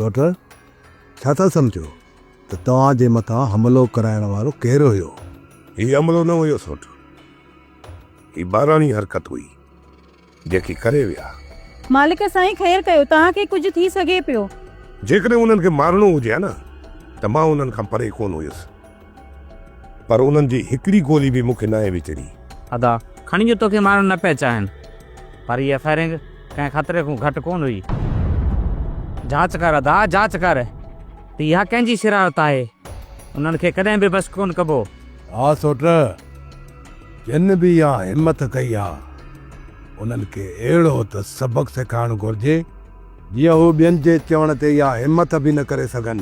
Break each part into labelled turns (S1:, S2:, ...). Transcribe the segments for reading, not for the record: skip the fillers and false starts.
S1: سوٽ، ڇا ٿا سمجهو ته توهان جي مٿان حملو ڪرائڻ وارو ڪير هيو؟
S2: هي حملو نه هيو سوٽ، هي ٻاراڻي حرڪت هئي، جيڪي ڪري ويا.
S3: مالڪ سائين خير ڪيو، توهان کي ڪجهه ٿي سگهي پيو.
S2: جيڪڏهن انهن کي مارڻو هجي ها نه ته مان انهن کان پري ڪونه هيس. پر انهن جي هڪڙي گولي به مون کي ناهي وچڙي.
S4: ادا، کڻي جو توکي مارڻ نه پيا چاهين، پر هيء فائرنگ ڪنهن خطري کان گهٽ ڪونه هئي. جاچ ڪر ادا، جاچ ڪر ته اها ڪنهن جي شرارت آهي. انهن کي ڪڏهن به بس ڪونه ڪبو.
S1: ها سوٽ، جن به اها همت ڪئي آ، انهن کي اهڙو ته سبق سيکارڻ گهرجي، جيئن هو ٻين جي چوڻ تي اها همت به نه ڪري سگهن.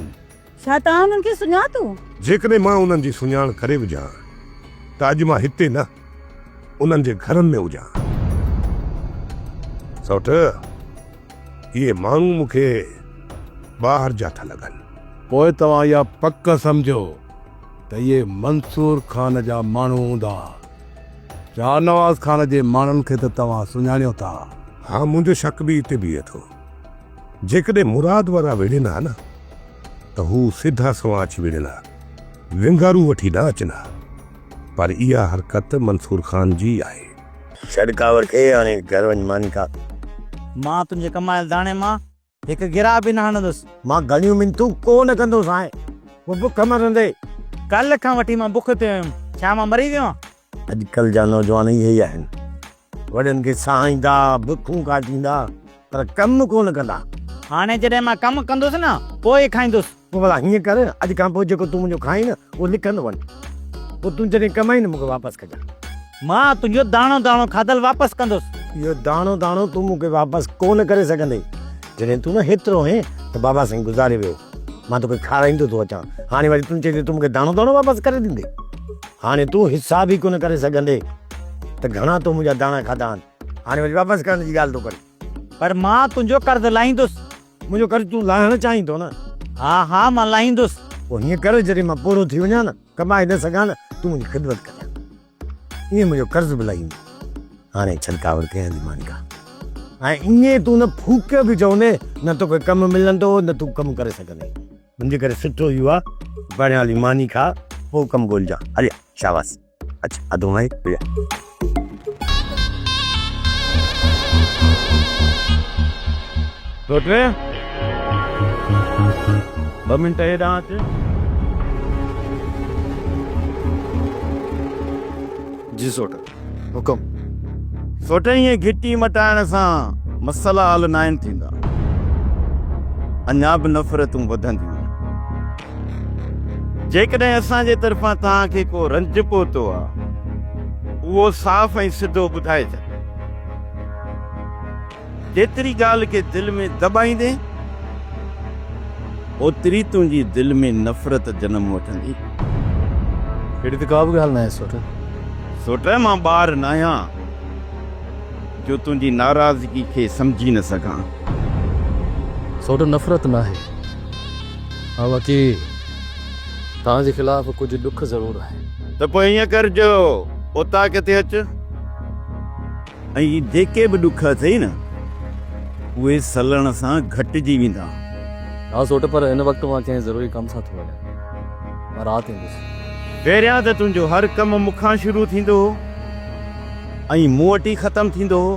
S3: ڇا توهان انهن کي سڃاتو؟
S2: جيڪڏهن مان انهن جي سڃاڻ ڪري وجهان ته اڄ مان هتي نه انهن جي گهرن ۾ هجان. سئوٽ، اهي ماڻهو مون کي ٻاهر جا ٿا لڳن.
S1: پوء توهان اها پڪ سمجهو ته اهي منصور خان جا ماڻهو هوندا. شاهنواز خان جي ماڻهن کي ته توهان سڃاڻيو ٿا.
S2: ها، منهنجو شڪ به اتي بيهي ٿو. جيڪڏهن مراد وارا وڙهن ها نه ته هو سڌا سنوان اچي وڙهن ها، ونگارو وٺي نه اچن ها، پر اها حرڪت منصور خان جي ئي آهي.
S5: ڇڏ ڪاوڙ کي، هاڻي گهر وڃ ماني کاء.
S6: مان تنهنجي ڪمايل داڻي مان هڪ گراهه به نه هڻندس.
S5: مان گهڻيون منٿون ڪو نه ڪندوسانء، پوء بک مرندي.
S6: ڪالهه کان وٺي مان بک تي هيم، ڇا مان مري ويو آهيان؟
S5: اڄڪلهه جا نوجوان اهي ئي آهن. وڏن کي سهائيندا، بکون ڪاٽيندا، پر ڪم ڪونه ڪندا.
S6: هاڻي جڏهن مان ڪم ڪندس نه، پوء ئي کائيندس.
S5: پوء ڀلا هيئن ڪر، اڄ کان پوء جيڪو تون منهنجو کائين نه، اهو لکندو وڃ. پوء تون جڏهن ڪمائين نه، مون کي واپس ڪجان.
S6: مان تنهنجو داڻو داڻو کاڌل واپس ڪندس.
S5: اهو داڻو داڻو تون مون کي واپس ڪونه ڪري سگهندين. جڏهن تون نه هيترو هئين ته بابا سائين گذاري ويو. مان توکي کارائيندو ٿو اچان. هاڻي وري تون چئين ٿو تون مون کي داڻو داڻو واپس ڪري ڏيندين. هاڻي تون حساب ئي ڪونه ڪري سگهندين ته گهڻا تو منهنجا داڻا کاڌا آهن. هاڻي وري واپس ڪرڻ جي ڳالهه ٿو ڪرين.
S6: پر مان تنهنجو قرض لاهيندس.
S5: منهنجو قرض تون لاهڻ چاهين ٿو نه؟
S6: ها ها مان لاهيندس.
S5: پوء هيئن ڪر جڏهن مان پوڙهو ٿي وڃان نه، ڪمائي نه سگهان نه، تون منهنجي خدمت ڪجان. ائين منهنجو قرض به لهي ويندو. هاڻي ڇڏ ڪاوڙ ڪنهن هنڌ ماني کاء. ۽ ائين تون نه ڦوڪ به چوندين نه توکي ڪم ملندو نه تون ڪم ڪري سگهندين. منهنجي ڪري سٺو اهو آ پهريان هلي ماني کاء پوء ڪم ڳولجان. هليا شاباس اچ اڌو مائي هليا.
S7: سوٽ ٻه منٽ هيڏانهن اچ.
S8: جي سوٽ حڪم.
S7: سوٽ ائين گهٽي مٽائڻ سان مسئلا حل ناهن ٿيندا. اڃا به نفرتون وڌنديون. جيڪڏهن اسان جي طرفان توهان کي ڪو رنج پهتو آ، اهو صاف ۽ سڌو ٻڌائي ڇڏ. جيتري ڳالهه کي دل ۾ دٻائيندين، اوتري تنهنجي دل ۾ نفرت جنم وٺندي.
S8: اهڙي ته ڪا به ڳالهه ناهي سوٽ.
S7: سوٽ، مان ٻار ناهيان جو تنهنجي ناراضگي کي سمجهي نه سگهان.
S8: سوٽ، نفرت ناهي. ها باقي توهان جي خلاف ڪجهه ڏک ضرور آهي.
S7: ته پوء ائين ڪر جو اوطاق تي اچ. ۽ جيڪي به ڏک اٿئي نه، اهي سلڻ سان گهٽجي ويندا.
S8: ها سوٽ، پر هن وقت مان ڪنهن ضروري ڪم سان ٿو وڃان. مان رات ايندس.
S7: پهريان ته تنهنجو هر ڪم مون کان شروع ٿيندو هو ۽ مون وٽ ئي ختم ٿيندو هو،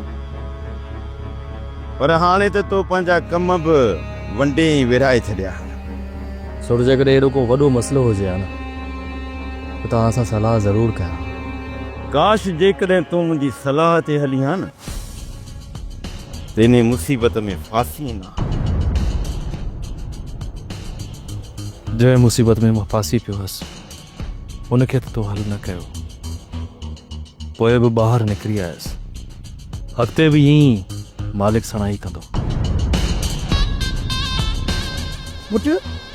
S7: پر هاڻي ته تو پنهنجا ڪم به ونڊي ۽ ورهائي ڇڏيا.
S8: سوٽ، جيڪڏهن اهڙو ڪو وڏو مسئلو هجي ها نه، ته توهان سان صلاح ضرور ڪيان ها.
S7: ڪاش جيڪڏهن تون منهنجي صلاح تي هلين ها نه ته انهي مصيبت ۾ ڦاسين نه ها.
S8: جنهن مصيبت ۾ مان ڦاسي پيو هئس ان کي ته تو حل نه ڪيو. پوء به ٻاهر نڪري آيس. اڳتي به ائين ئي مالڪ سڻائي ڪندو.
S9: پٽ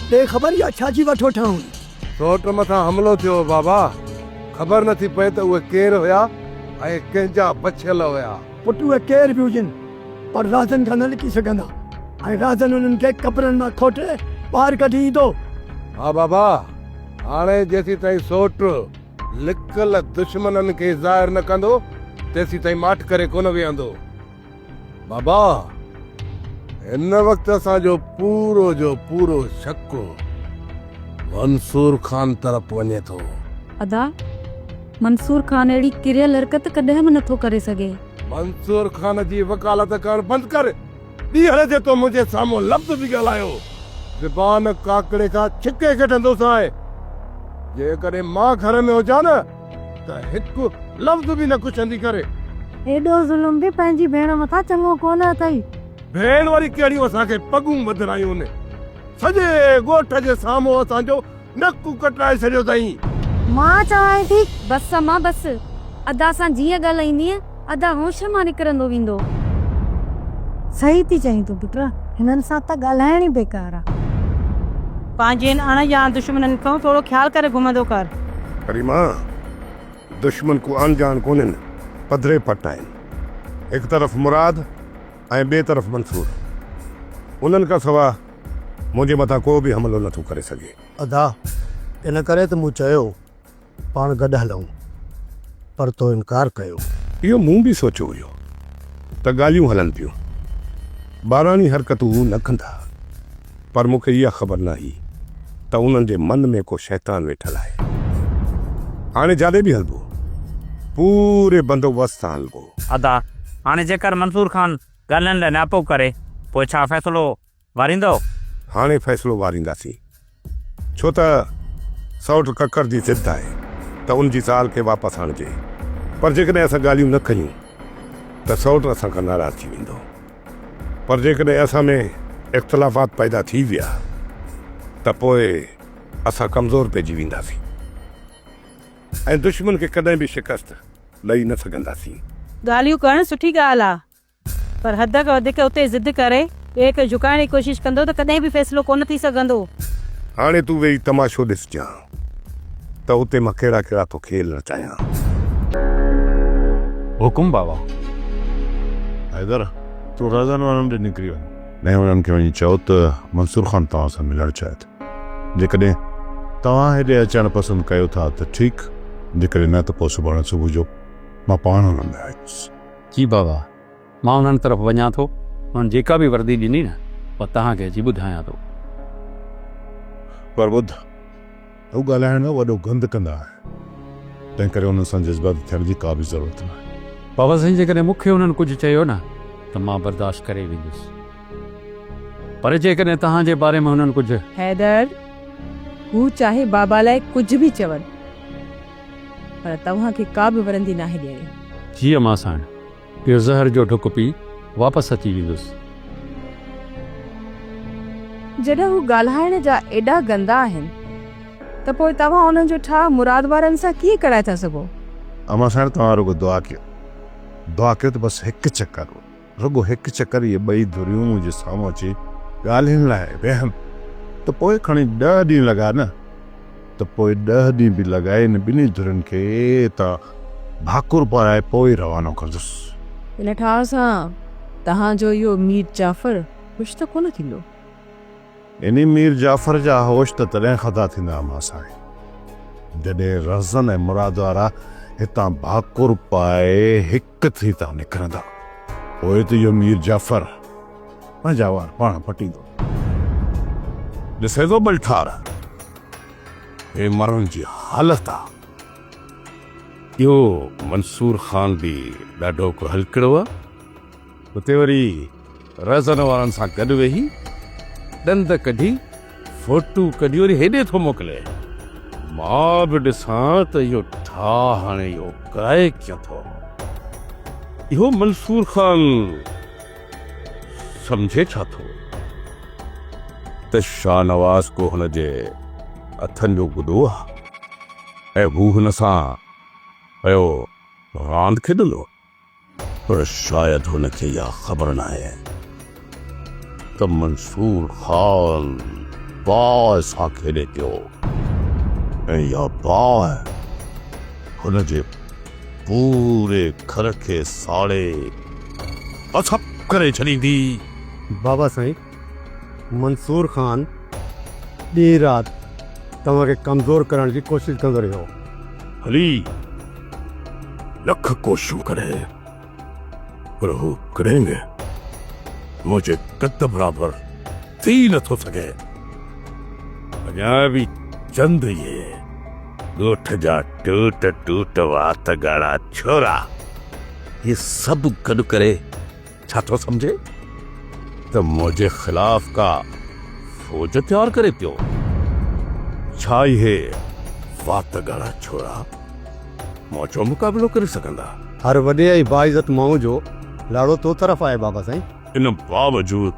S9: ڏي خبر اها ڇا جي وٺ وٺان هئي؟
S1: سوٽ مٿان حملو ٿيو هو بابا، خبر نه ٿي پئي ته اهي ڪير هيا ۽ ڪنهن جا بڇيل هيا.
S9: پٽ اهي ڪير به هجن پر رازن کان نه لڪي سگهندا ۽ رازن انهن کي قبرن مان کوٽي ٻاهر ڪڍي ايندو.
S1: ها بابا، هاڻي جيسيتائين سوٽ لڪل دشمنن کي ظاهر نه ڪندو تيسيتائين ماٺ ڪري ڪونه ويهندو. بابا! هن وقت اسان جو پورو جو پورو شڪ منصور خان طرف وڃي ٿو.
S3: ادا، منصور خان اهڙي ڪريل حرڪت ڪڏهن به نٿو ڪري سگهي.
S1: منصور خان جي وڪالت ڪرڻ بند ڪر. ٻيهر جي تو منهنجي سامهون لفظ به ڳالهايو، زبان ڪاڪڙي کان ڇڪي ڪڍندوسانء. جيڪڏهن مان گهر ۾ هجان نه ته هڪ لفظ به نه ڪڇندي ڪري.
S10: ايڏو ظلم به پنهنجي ڀيڻ مٿان چڱو ڪونه اٿئي.
S1: ڀيڻ وري ڪهڙيون اسان کي پڳون ٻڌرايون. سڄي ڳوٺ جي سامهون اسان جو نڪ ڪٽرائي ڇڏيو اٿئي.
S10: مان چوانء ٿي.
S3: بس امان بس. ادا سان جيئن ڳالهائيندينء، ادا هوش مان نڪرندو ويندو.
S10: صحيح ٿي چئين تون پٽ. هنن سان ته ڳالهائڻ ئي بيڪار آ.
S3: پنهنجين اڻ ڄاڻ دشمنن کان ٿورو خيال ڪري گهمندو ڪر.
S2: ڪريما، دشمن ڪو اڻ ڄاڻ ڪونهن، پڌري پٽ آهن. هڪ طرف مراد ۽ ٻئي طرف منصور. انهن کان سوا منهنجي مٿان ڪو به حملو نٿو ڪري سگهي.
S9: ادا، ان ڪري ته مون چيو پاڻ گڏ هلون، پر تو انڪار ڪيو.
S2: اهو مون به سوچيو هيو ته ڳالهيون هلن پيون، ٻاراڻي حرڪتون هو نه ڪندا، پر مون کي اها خبر نه هئي ته انهن جي من ۾ ڪو شيطان ويٺل آهي. هاڻي جاڏي به هلبو، پوري بندوبست سان هلبو.
S4: ادا، هاڻي جيڪر منصور خان ڳالهين لاء نياپو ڪري، پوء ڇا فيصلو واريندؤ؟
S2: هاڻي فيصلو وارينداسين. ڇو ته سئوٽ ڪڪر جي ضد آهي ته ان جي زال کي واپس آڻجي. پر جيڪڏهن اسان ڳالهيون نه ڪيون ته سئوٽ اسان کان ناراض ٿي ويندو. پر جيڪڏهن اسان ۾ اختلافات پيدا ٿي ويا ته پوء اسان ڪمزور پئجي وينداسين. ۽ دشمن کي ڪڏهن به شڪست ڏئي نه سگهنداسين.
S3: ڳالهيون ڪرڻ سٺي ڳالهه آ پر حد کان وڌيڪ اتي ضد ڪري ٻئي کي جهڪائڻ جي ڪوشش ڪندو ته ڪڏهن به فيصلو ڪونه ٿي سگهندو.
S2: هاڻي تون ويهي تماشو ڏسجان ته اتي مان ڪهڙا ڪهڙا ٿو کيل رچايان.
S11: حڪم بابا.
S12: حيدر، تون رهزن وارن ڏي نڪري وڃ. ۽ انهن کي وڃي چئو ته منصور خان توهان سان ملڻ چاهي ٿو. جيڪڏهن توهان هيڏي اچڻ پسند ڪيو ٿا ته ٺيڪ، جيڪڏهن نه ته پوء سڀاڻي صبح جو مان پاڻ انهن ڏانهن ايندس.
S11: جي بابا، مان انهن طرف وڃان ٿو، انهن جيڪا به وردي ڏني نه، اها توهان کي اچي ٻڌايان ٿو.
S12: پر ٻڌ، هو ڳالهائڻ ۾ وڏو گند ڪندا آهن، تنهنڪري انهن سان جذباتي ٿيڻ جي ڪا به ضرورت ناهي.
S11: بابا سائين، جيڪڏهن مون کي انهن ڪجهه چيو نه ته مان برداشت ڪري ويندس. پر جيڪڏهن توهان جي باري ۾ هنن ڪجهه.
S13: حيدر، هو چاهي بابا لاء ڪجهه به چون، پر توهان کي ڪا به ورندي ناهي ڏيڻي.
S11: جي امان سائڻ، اهو زهر جو ڍڪ پي واپس اچي ويندس.
S13: جڏهن هو ڳالهائڻ جا ايڏا گندا آهن ته پوء توهان انهن جو ٺاهه مراد وارن سان ڪيئن ڪرائي ٿا سگهو؟
S12: امان سائڻ، توهان رڳو دعا ڪيو، دعا ڪيو ته بس هڪ چڪر. رڳو هڪ چڪر اهي ٻئي ڌريون منهنجي سامهون اچي ڳالهين لاء ويهن ته پوء کڻي ڏهه ڏينهن لڳاء نه ته پوء ڏهه ڏينهن به لڳائي انهن ٻنهي ڌرين کي ته ڀاڪر پارائي پوء ئي روانو ڪندس.
S13: ان ٺاهه سان توهان جو اهو مير جعفر خوش ته ڪونه ٿيندو.
S12: انهي مير جعفر جا هوش ته تڏهن خطا ٿيندا امان سائين، جڏهن رهزن ۽ مراد وارا هتان ڀاڪر پائي هڪ ٿي هتان نڪرندا. پوء ته اهو مير جعفر پنهنجا وار پاڻ پٽيندو.
S2: ڏسين ٿو ٻلٺار، هي مرڻ جي حالت آ. اهو منصور خان به ڏاڍو ڪو هلڪڙو آ. اتي وري رهزن وارن سان گڏ ويهي ڏند ڪڍي فوٽو ڪڍي وري هيڏي ٿو موڪلي. مان به ڏسان ته اهو ٺاهه هاڻي اهو ڪرائي ڪيئن ٿو. اهو منصور خان سمجهي ڇا ٿو ته شاهنواز ڪو هن جي هٿن جو گڏو آ ۽ هو هن سان پيو راند کيڏندو. پر شايد هن کي اها خبر ناهي ته منصور خان باهه سان کيڏي پيو ۽ اها باهه هن جي پوري گهر کي ساڙي ڀسم ڪري ڇڏيندي.
S9: بابا سائين، منصور خان ڏينهن رات توهان کي ڪمزور ڪرڻ جي ڪوشش ڪندو رهيو.
S2: هلي لک ڪوششون ڪري پر هو ڪڏهن به منهنجي قد برابر ٿي نه ٿو سگهي. اڃا به چند اهي ڳوٺ جا ٽوٽ ٽوٽ وات ڳاڙها ڇورا اهي سڀ گڏ ڪري ڇا ٿو سمجهي ته منهنجي خلاف ڪا فوج تيار ڪري پيو؟ ڇا اهي وات ڳاڙها ڇورا منهنجو مقابلو ڪري سگهندا؟
S14: هر وڏي ۽ باعزت ماڻهو جو لاڙو تو طرف آهي بابا سائين.
S2: ان باوجود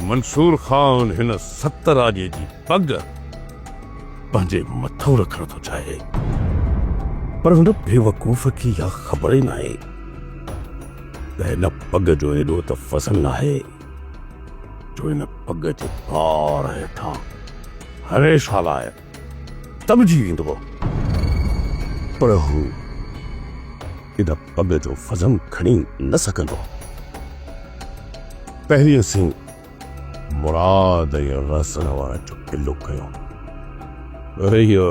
S2: منصور خان هن ست راڄي جي پڳ پنهنجي مٿو رکڻ ٿو چاهي پر هن بيوقوف کي اها خبر ئي ناهي ته هن پڳ جو ايڏو ته وزن ناهي جو هن پڳ جي بار هيٺان هميشه لاء دٻجي ويندو پر هو ان پڳ جو وزن کڻي نه سگهندو. پهرين اسين مراد ۽ رهزن وارن جو قلعو ڪيو. وري اهو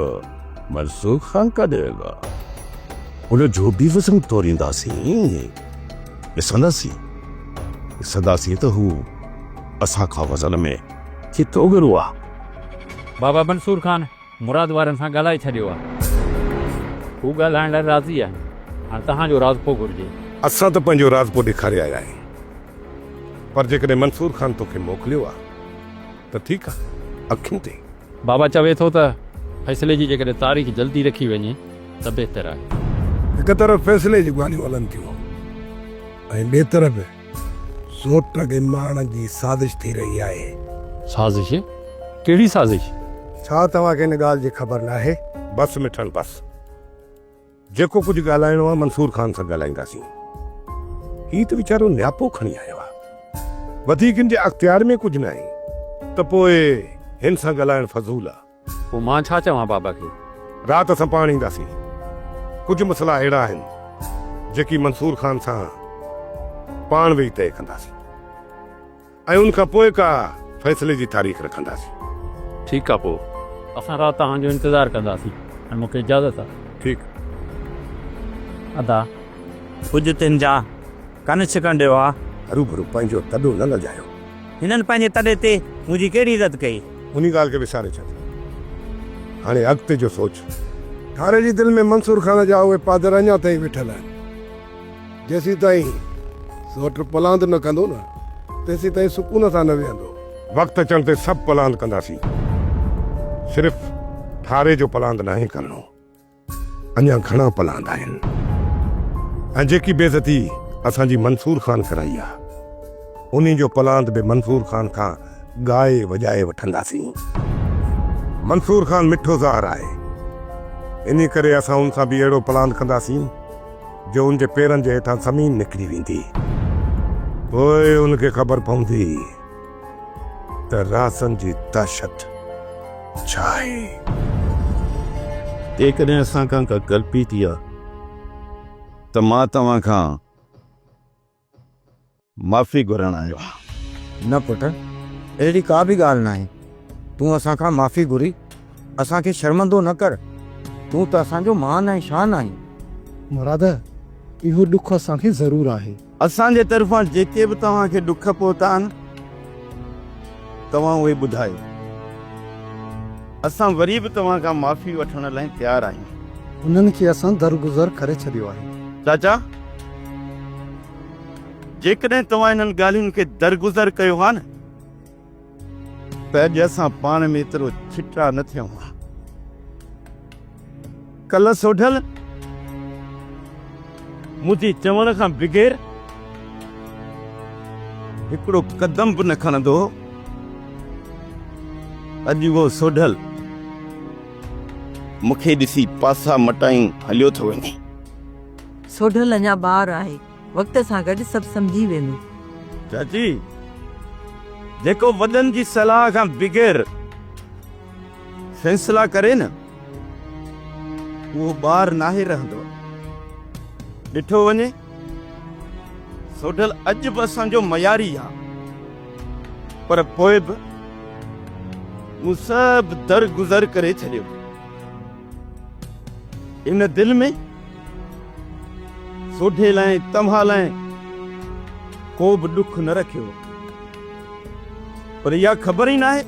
S2: منصور خان ڪاڏي ويندو آ؟ ان جو به وزن تورينداسين. ڏسنداسين، ڏسنداسين ته هو اسان کان وزن ۾ ڪيترو ڳرو آ.
S11: بابا منصور خان مراد وارن سان ڳالهائي ڇڏيو آ. هو ڳالهائڻ لاء راضي آهن. هاڻ توهان جو راضپو گهرجي.
S2: اسان ته پنهنجو راضپو ڏيکاري آيا آهيون. پر جيڪڏهن منصور خان توکي موڪليو آ ته ٺيڪ آ، اکين تي.
S11: بابا چوي ٿو ته فيصلي جي جيڪڏهن تاريخ جلدي رکي وڃي ته بهتر آهي.
S1: هڪ طرف فيصلي جون ڳالهيون هلن ٿيون ۽ ٻئي طرف سوٽ کي مارڻ جي سازش ٿي رهي آهي.
S11: سازش؟ ڪهڙي سازش؟
S14: ڇا توهان کي ان ڳالهه جي خبر ناهي؟
S2: بس مٺل بس. جيڪو ڪجهه ڳالهائڻو آهي منصور خان سان ڳالهائينداسين. هي ته ويچارو نياپو کڻي آيو آهي. وڌيڪ هن جي اختيار ۾ ڪجهه ناهي ته پوء هن سان ڳالهائڻ فضول آهي.
S11: پوء مان ڇا چوان بابا کي؟
S2: رات اسان پاڻ اينداسين. ڪجهه مسئلا اهڙا آهن جيڪي منصور خان سان پاڻ ويهي طئي ڪنداسين. ۽ ان کان پوء ڪا فيصلي جي تاريخ رکنداسين.
S11: ٺيڪ آ پوء اسان رات توهان جو انتظار ڪنداسين ۽ مون کي اجازت آ.
S2: ٺيڪ.
S4: ادا ڪجهه تن جا ڪن ڇڪڻ ڏيو ها.
S2: هروڀرو پنهنجو تڏو نه لڄايو.
S4: هنن پنهنجي تڏي تي منهنجي ڪهڙي عزت ڪئي.
S2: انهي ڳالهه کي وساري ڇڏ. هاڻي اڳتي جو سوچ.
S1: ٺاري جي دل ۾ منصور خان جا اهي پادر اڃا تائين ويٺل آهن. جيسيتائين سوٽ پلاند نه ڪندو نه، تيسيتائين سڪون سان نه ويهندو.
S2: وقت اچڻ تي سڀ پلاند ڪنداسين. صرف ٺاري جو پلاند ناهي ڪرڻو. اڃا گهڻا پلاند آهن. ۽ جيڪي بيعزتي اسان جي منصور خان ڪرائي آ، انهي جو پلاند به منصور خان کان ڳائي وڄائي وٺنداسين. منصور خان مٺو زهر آهي، انهي ڪري اسان ان سان به اهڙو پلاند ڪنداسين، جو ان جي پيرن جي هيٺان زمين نڪري ويندي. پوء ان کي خبر پوندي ته رازن جي دهشت ڇا آهي.
S7: جيڪڏهن اسان کان ڪا غلطي ٿي آ ته مان توهان کان معافي گهرڻ آيو آهيان.
S6: نه پٽ، اهڙي ڪا به ڳالهه ناهي. تون اسان کان معافي گهري اسان کي شرمندو نه ڪر. تون ته اسان جو مان ۽ شان آهين.
S9: مراد، اهو ڏک اسان کي ضرور آهي.
S7: اسان جي طرفان جيڪي به توهان کي ڏک پهتا آهن، توهان اهي ٻڌايو. اسان وري به توهان کان معافي وٺڻ لاء تيار آهيون.
S9: انهن کي اسان درگذر ڪري ڇڏيو آهي.
S7: چاچا! جيڪڏهن توهان انهن ڳالهين کي درگذر ڪيو ها نه ته اڄ اسان پاڻ ۾ ايترو ڇٽا نه ٿيون ها. ڪلهه سوڍل منهنجي چوڻ کان بغير هڪڙو قدم به نه کڻندو هو. اڄ اهو سوڍل مون کي ڏسي پاسا مٽائي هليو ٿو وڃي.
S15: سوڍل اڃا ٻار آهي، وقت سان گڏ سڀ سمجهي ويندو.
S7: چاچي، جيڪو وڏن جي صلاح کان بغير فيصلا ڪري نه، اهو ٻار ناهي رهندو. ڏٺو وڃي، سوڍل اڄ به اسان جو معياري آ، پر پوء به مون سڀ درگذر ڪري ڇڏيو. ان دل ۾ سوڍي لاء توهان لاء ڪو ڪو به ڏک نه رکيو پر اها خبر ئي ناهي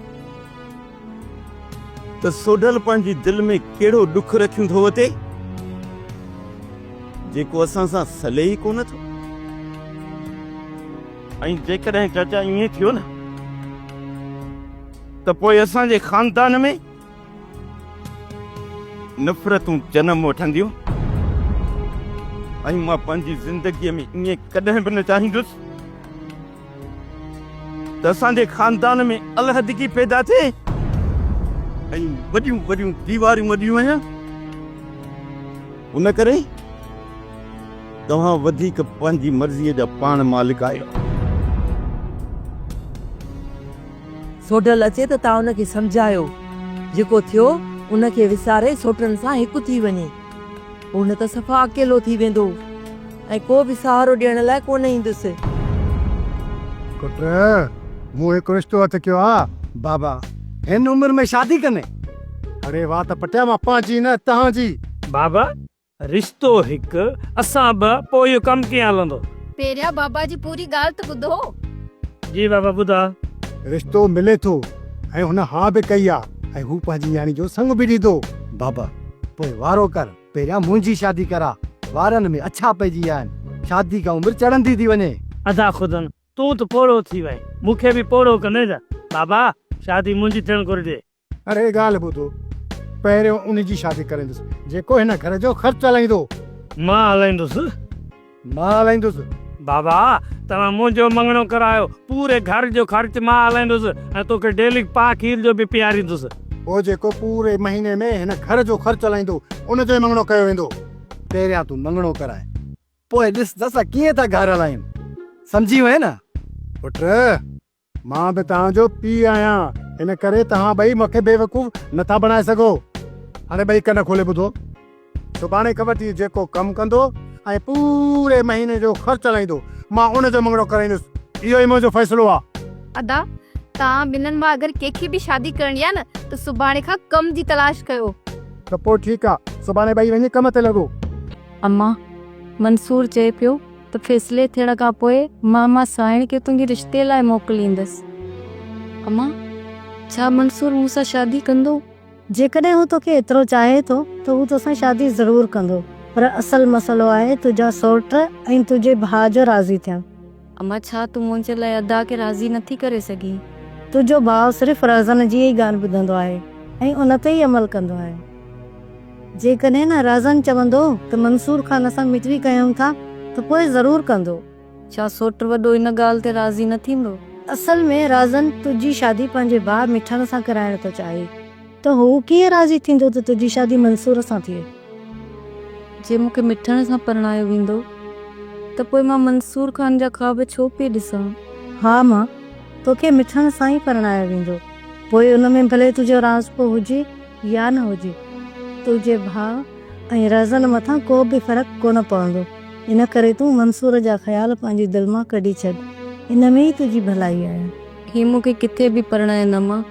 S7: ته سوڍل پنهنجي دل ۾ ڪهڙو ڏک رکيون ٿو وتي جيڪو اسان سان سلي ئي ڪونه ٿو. ۽ جيڪڏهن چاچا ائين ٿيو نه ته پوء اسان جي خاندان ۾ نفرتون جنم وٺنديون ۽ مان پنهنجي زندگيء ۾ ائين ڪڏهن به نه چاهيندس ته اسان جي خاندان ۾ علحدگي پيدا ٿئي ۽ وڏيون وڏيون ديواريون وڏيون وڃن. ان ڪري توهان وڌيڪ پنهنجي مرضيء جا پاڻ مالڪ آهيو.
S15: سوڍل اچي ته توهان ان کي سمجهايو. جيڪو ٿيو، ان کي وساري سوٽن سان هڪ ٿي وڃي. هو نه ته صفا اڪيلو ٿي ويندو ۽ ڪو به سهارو ڏيڻ لاء ڪونه ايندس.
S14: پٽ، مون هڪ رشتو هٿ ڪيو آ.
S9: بابا، هن عمر ۾ شادي ڪندين؟
S14: اڙي وات پٽيا، مان پنهنجي نه، تهان جي.
S16: بابا، رشتو هڪ، اسان ٻه، پوء اهو ڪم ڪيئن هلندو؟
S17: پهريان بابا جي پوري ڳالهه ته ٻڌو.
S16: جي بابا ٻڌاء.
S14: رشتو ملي ٿو ۽ هن ها به ڪئي آ ۽ هو پنهنجي نياڻي جو سڱ به ڏيندو.
S9: بابا، پوء وارو ڪر، پهريان منهنجي شادي ڪراء، وارن ۾ اڇا پئجي ويا آهن، شادي کان عمر چڙهندي ٿي وڃي.
S16: ادا خدن، تون ته پوڙهو ٿي وئين، مون کي به پوڙهو ڪندين ڇا؟ بابا، شادي منهنجي ٿيڻ گهرجي.
S14: اڙي ڳالهه ٻڌو، پهريون ان جي شادي ڪرائيندس، جيڪو هن گهر جو خرچ هلائيندو.
S16: مان هلائيندس.
S14: مان هلائيندس.
S16: بابا، توهان منهنجو مڱڻو ڪرايو، پوري گهر جو خرچ مان هلائيندس ۽ توکي ڊيلي پاء کير جو به پياريندس.
S14: پوء جيڪو پوري مهيني ۾ هن گهر جو خرچ هلائيندو، ان جو ئي مڱڻو ڪيو ويندو.
S9: پهريان تون مڱڻو ڪراء، پوء ڏس ته اسان ڪيئن ٿا گهر هلايون. سمجهي وئين نه؟
S14: پٽ، مان به توهان جو پيء آهيان، ان ڪري توهان ٻئي مون کي بيوقوف نه ٿا بڻائي سگهو. هاڻي ٻئي ڪن کولي ٻڌو. سڀاڻي کان وٺي جيڪو ڪم ڪندو ۽ پوري مهيني جو خرچ هلائيندو، مان ان جو مڱڻو ڪرائيندس. اهو ئي منهنجو فيصلو آهي.
S17: ادا، توهان ٻنهن مان اگر ڪنهن کي به شادي ڪرڻي آهي نه ته سڀاڻي کان ڪم جي تلاش ڪيو.
S14: ته پوء ٺيڪ آهي، سڀاڻي ٻئي وڃي ڪم تي لڳو.
S18: اما، منصور چئي پيو ته فيصلي ٿيڻ کان پوء مان اما سانئڻ کي تنهنجي رشتي لاء موڪليندس. اما، ڇا منصور مون سان شادي ڪندو؟
S10: جيڪڏهن هو توکي ايترو چاهي ٿو ته هو توسان شادي ضرور ڪندو. پر اصل مسئلو آهي تنهنجا سئوٽ ۽ تنهنجي ڀاء جو راضي ٿيڻ.
S18: اما، ڇا تون منهنجي لاء ادا کي راضي نٿي ڪري سگهين؟
S10: تنهنجو ڀاء صرف رازن جي ئي ڳالهه ٻڌندو آهي ۽ ان تي ئي عمل ڪندو آهي. جيڪڏهن نه رازن چوندو ته منصور خان سان مٽي ڪيون ٿا ته پوء ضرور ڪندو.
S18: ڇا سوٽ وڏو ان ڳالهه تي راضي نه ٿيندو؟
S10: اصل ۾ رازن تنهنجي شادي پنهنجي ڀاء مٺڻ سان ڪرائڻ ٿو چاهي ته هو ڪيئن راضي ٿيندو ته تنهنجي شادي منصور سان ٿئي.
S18: جي مون کي مٺڻ سان پرڻايو ويندو ته پوء مان منصور خان جا خواب ڇو پئي ڏسان؟
S10: ها مان توکي مٺڻ سان ئي پرڻايو ويندو. پوء ان ۾ ڀلي تنهنجو راضپو هجي يا نه هجي، تنهنجي ڀاء ۽ رهزن مٿان ڪو به فرق ڪونه پوندو. ان ڪري تون منصور جا خيال پنهنجي دل مان ڪڍي ڇڏ. ان ۾ ئي تنهنجي ڀلائي آهي.
S18: هي مون کي ڪٿي به پرڻائين امان،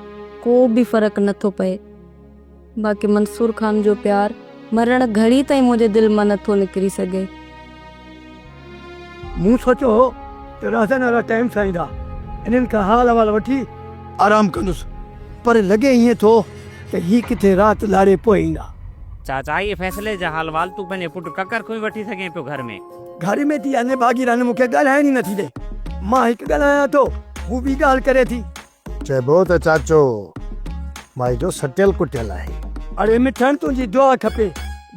S18: ڪو به فرق نه ٿو پئي. باقي منصور خان جو پيار مرڻ گهڙي تائين منهنجي دل مان نه ٿو نڪري سگهي.
S9: مون سوچيو هو ته رهزن وارا ٽائيم سان ايندا، انهن کان حال احوال وٺي آرام ڪندس، پر لڳي ائين ٿو ته هي ڪٿي رات لاڙي پوء ايندا.
S4: چاچا اهي فيصلي جا حال احوال تون پنهنجي پٽ ڪڪر کان ئي وٺي سگهين پيو گهر ۾.
S9: گهر ۾ ٿي اها نڀاڳي رن مون کي ڳالهائڻ ئي نٿي ڏئي. مان هڪ ڳالهايان ٿو، هو ٻي ڳالهه ڪري ٿي.
S5: چئبو ته چاچو مائي جو سٽيل ڪٽيل آهي.
S9: اڙي مٺڻ تنهنجي دعا کپي،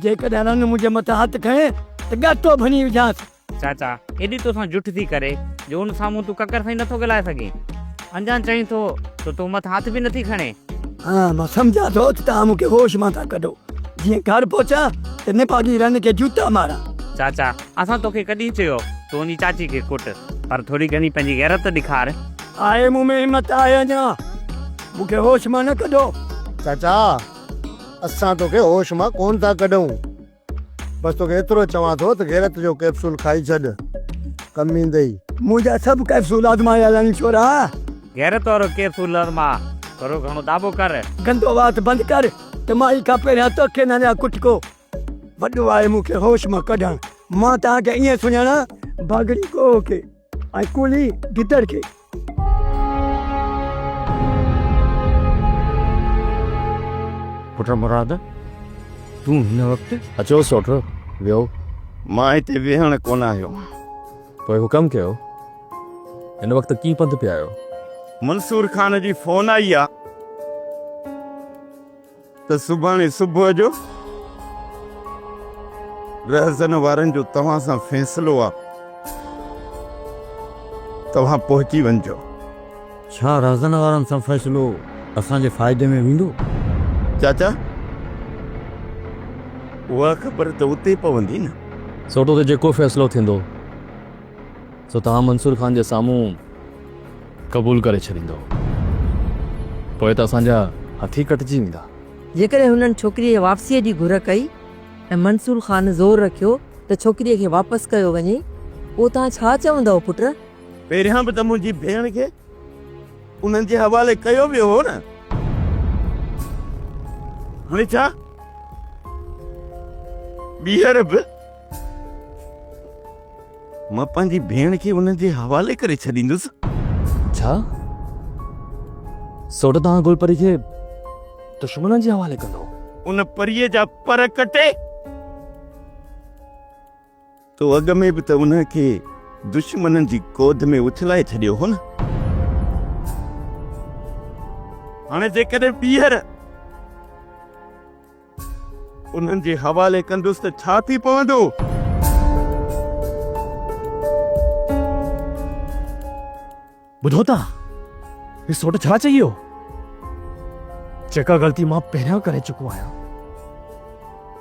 S9: جيڪڏهن رن منهنجي مٿان هٿ کڻي ته ڳاٽو ڀڃي وجهانس.
S4: چاچا ايڏي توسان جٺ ٿي ڪري جو ان سامهون تون ڪڪر سان ئي نٿو ڳالهائي سگهين. اڃان چئين ٿو ته تو مٿان هٿ به نٿي کڻي.
S9: ها مان سمجهان ٿو ته توهان مون کي هوش مان ٿا ڪڍو. جيئن گهر پهچان ته نڀاڳي رن کي جوتا ماران.
S4: چاچا اسان توکي ڪڏهن چيو تون وڃي چاچي کي ڪٽ، پر ٿوري گهڻي پنهنجي غيرت ته ڏيکار.
S9: آهي مون ۾ همت آهي اڃا، مون کي هوش مان نه ڪڍو.
S5: چاچا اسان توکي هوش مان ڪونه ٿا ڪڍون، بس توکي ايترو چوان ٿو ته غيرت جو ڪئپسول کائي ڇڏ، ڪم ايندئي.
S9: منهنجا سڀ ڪئپسول آزمايل آهن ڇورا.
S4: غيرت وارو ڪئپسول آزما، ٿورو گهڻو داٻو ڪر.
S9: گندو وات بند ڪر ته مائي کان پهريان توکي نه ڏيان ڪٽڪو. وڏو آهي مون کي هوش مان ڪڍڻ، مان توهان کي ائين سڃاڻان باگڙي ڳوهه کي. ۽ ڪولهي گدڙ کي.
S6: پٽ مراد، تون هن وقت؟
S8: اچو سوٽ، ويهو.
S7: مان هتي ويهڻ ڪونه آيو آهيان.
S8: پوء حڪم ڪيو، هن وقت ڪيئن پنڌ پيا آهيو؟
S7: منصور خان جي فون آئي آ ته سڀاڻي صبح جو رهزن وارن جو توهان سان فيصلو آ، توهان پهچي وڃجو.
S6: ڇا رهزن وارن سان فيصلو اسان جي فائدي ۾ ويندو؟
S7: چاچا، اها خبر ته اتي پوندي نه.
S8: سوٽو ته جيڪو فيصلو ٿيندو سو توهان منصور خان جي سامهون قبول ڪري ڇڏيندؤ. پوء ته اسان جا هٿ ئي ڪٽجي ويندا.
S15: جيڪڏهن هنن ڇوڪريء جي واپسيء جي گهر ڪئي ۽ منصور خان زور رکيو ته ڇوڪريء کي واپس ڪيو وڃي، پوء توهان ڇا چوندؤ پٽ؟
S7: پهريان به ته منهنجي ڀيڻ کي انهن جي حوالي ڪيو ويو هو نه. هاڻي ڇا ٻيهر به مان پنهنجي ڀيڻ کي انهن جي حوالي ڪري ڇڏيندس.
S8: ڇا؟ سوٽ توهان گل پري کي دشمنن جي حوالي ڪندو؟
S7: ان پريء جا پر ڪٽي تو اڳ ۾ به ته انهن کي دشمنن جي گود ۾ اڇلائي ڇڏيو هو نه؟ هاڻي جيڪڏهن ٻيهر انهن جي حوالي ڪندس ته ڇا ٿي پوندو؟
S8: ٻڌو ٿا، هي سوٽ ڇا چئي ويو؟ جيڪا غلطي مان پهريان ڪري چڪو آهيان،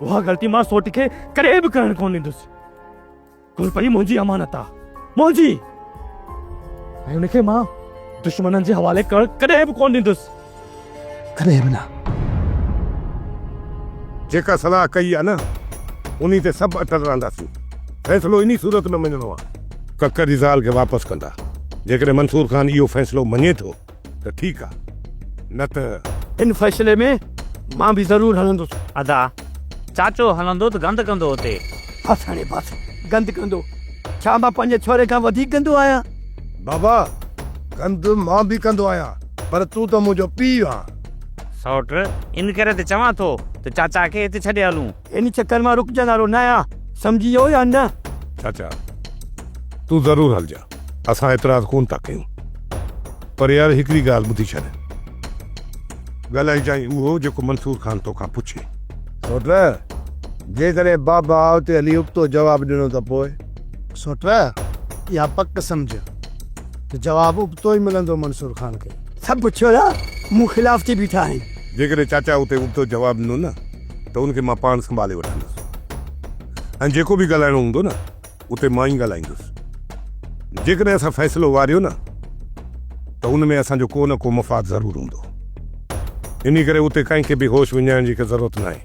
S8: اها غلطي مان سوٽ کي ڪڏهن به ڪرڻ ڪونه ڏيندس. گل پري منهنجي امانت آ، منهنجي! ۽ ان کي مان دشمنن جي حوالي ڪرڻ ڪڏهن به ڪونه ڏيندس، ڪڏهن به نه.
S2: جيڪا صلاح ڪئي آ نه، انهي تي سڀ اٽل رهنداسين. فيصلو انهي صورت ۾ مڃڻو آ. ڪڪر جي زال کي واپس ڪندا. جيڪڏهن منصور خان اهو فيصلو مڃي ٿو ته ٺيڪ آ، نه ته.
S9: ان فيصلي ۾ مان به ضرور هلندس.
S4: ادا، چاچو هلندو ته گند ڪندو اتي.
S9: بس هاڻي بس، گند ڪندو. ڇا مان پنهنجي ڇوري کان وڌيڪ گندو آهيان؟
S1: بابا، گند مان به ڪندو آهيان، پر تون ته منهنجو پيء آن.
S4: سئوٽ، ان ڪري ته چوان ٿو ته چاچا کي هتي ڇڏي هلون.
S9: ان چڪر مان رڪجڻ وارو نه آهيان، سمجهي ويو يا نه؟
S2: چاچا، تون ضرور هلجان. اسان اعتراض ڪونه ٿا ڪيون. پر يار هڪڙي ڳالهه ٻڌي ڇڏ. ڳالهائجانء اهو جيڪو منصور خان توکان پڇي.
S1: سوٽ، جيڪڏهن بابا اتي هلي ابتو جواب ڏنو ته پوء؟
S14: سوٽ، اها پڪ سمجهه ته جواب ابتو ئي ملندو منصور خان کي.
S9: سڀ ڇوڙا مون خلاف ٿي بيٺا آهن.
S2: جيڪڏهن چاچا اتي ابتو جواب ڏنو نه ته ان کي مان پاڻ سنڀالي وٺندس ۽ جيڪو به ڳالهائڻو هوندو نه اتي مان ئي ڳالهائيندس. جيڪڏهن اسان فيصلو واريو نه ته ان ۾ اسان جو ڪو نه ڪو مفاد ضرور هوندو. انهي ڪري اتي ڪنهن کي به هوش وڃائڻ جي ڪا ضرورت ناهي.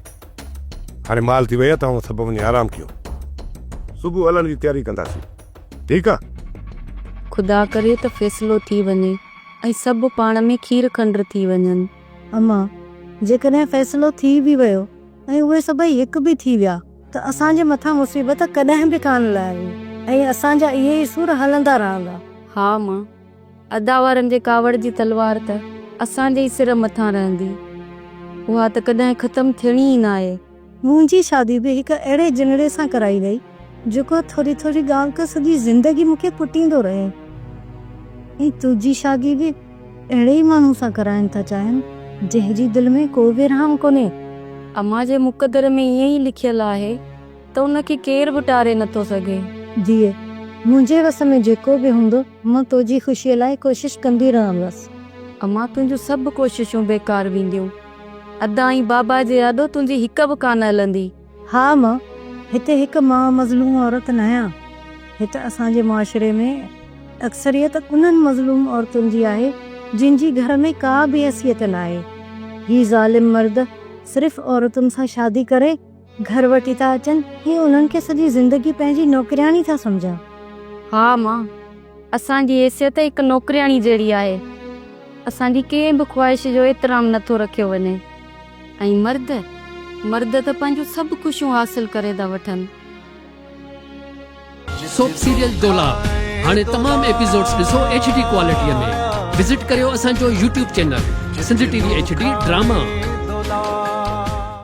S2: هاڻي مهل ٿي وئي آهي توهان سڀ وڃي آرام ڪيو. صبح هلڻ جي تياري ڪنداسين. ٺيڪ آ؟
S18: خدا ڪري ته فيصلو ٿي وڃي ۽ سڀ پاڻ ۾ کير کنڊ ٿي وڃن.
S10: امان، جيڪڏهن فيصلو ٿي به ويو ۽ اهي سڀئي هڪ به ٿي ويا ته اسان جي مٿان مصيبت ڪڏهن به ڪانه لهندي ۽ اسان جا اهي ئي سور هلندا رهندا.
S18: ها امان، ادا وارن جي ڪاوڙ جي تلوار ته اسان جي ئي سر مٿان رهندي. اها ته ڪڏهن ختم ٿيڻي ئي ناهي.
S10: منهنجي شادي به هڪ اهڙي جنڙي سان ڪرائي وئي، جيڪو ٿوري ٿوري ڳالهه تي سڄي زندگي مون کي ڪٽيندو رهيو ۽ تنهنجي شادي به اهڙي ئي ماڻهو سان ڪرائڻ ٿا چاهين، جنهن جي دل ۾ ڪو به رحم ڪونهي.
S18: امان جي مقدر ۾ ائين ئي لکيل آهي ته ان کي ڪير به ٽاري نٿو سگهي.
S10: ڌيء، منهنجي وس ۾ جيڪو به هوندو، مان تنهنجي خوشيء لاء ڪوشش ڪندي رهندس.
S18: امان، تنهنجون سڀ ڪوششون بيڪار وينديون. ادا ۽ بابا جي آڏو تنهنجي هڪ به ڪانه هلندي.
S10: ها مان هتي هڪ مان مظلوم عورت ناهيان، هت اسان جي معاشري ۾ اڪثريت انهن مظلوم عورتن جي آهي جن جي گهر ۾ ڪا به حيثيت ناهي. هي ظالم مرد صرف عورتن سان شادي ڪري گهر وٺي ٿا اچن ۽ انهن کي سڄي زندگي پنهنجي نوڪرياڻي ٿا سمجهن.
S18: ها مان اسان جي حيثيت هڪ نوڪرياڻي جهڙي آهي. اسان جي ڪنهن به خواهش جو احترام نٿو رکيو وڃي. ۽ مرد، مرد ته پنهنجون سڀ خوشيون حاصل ڪري ٿا وٺن.
S19: سوپ سيريل دولاب هاڻي تمام ايپيسوڊز ڏسو ايڇ ڊي ڪوالٽي ۾. وزٽ ڪريو اسان جو YouTube channel Sindh T V H D drama.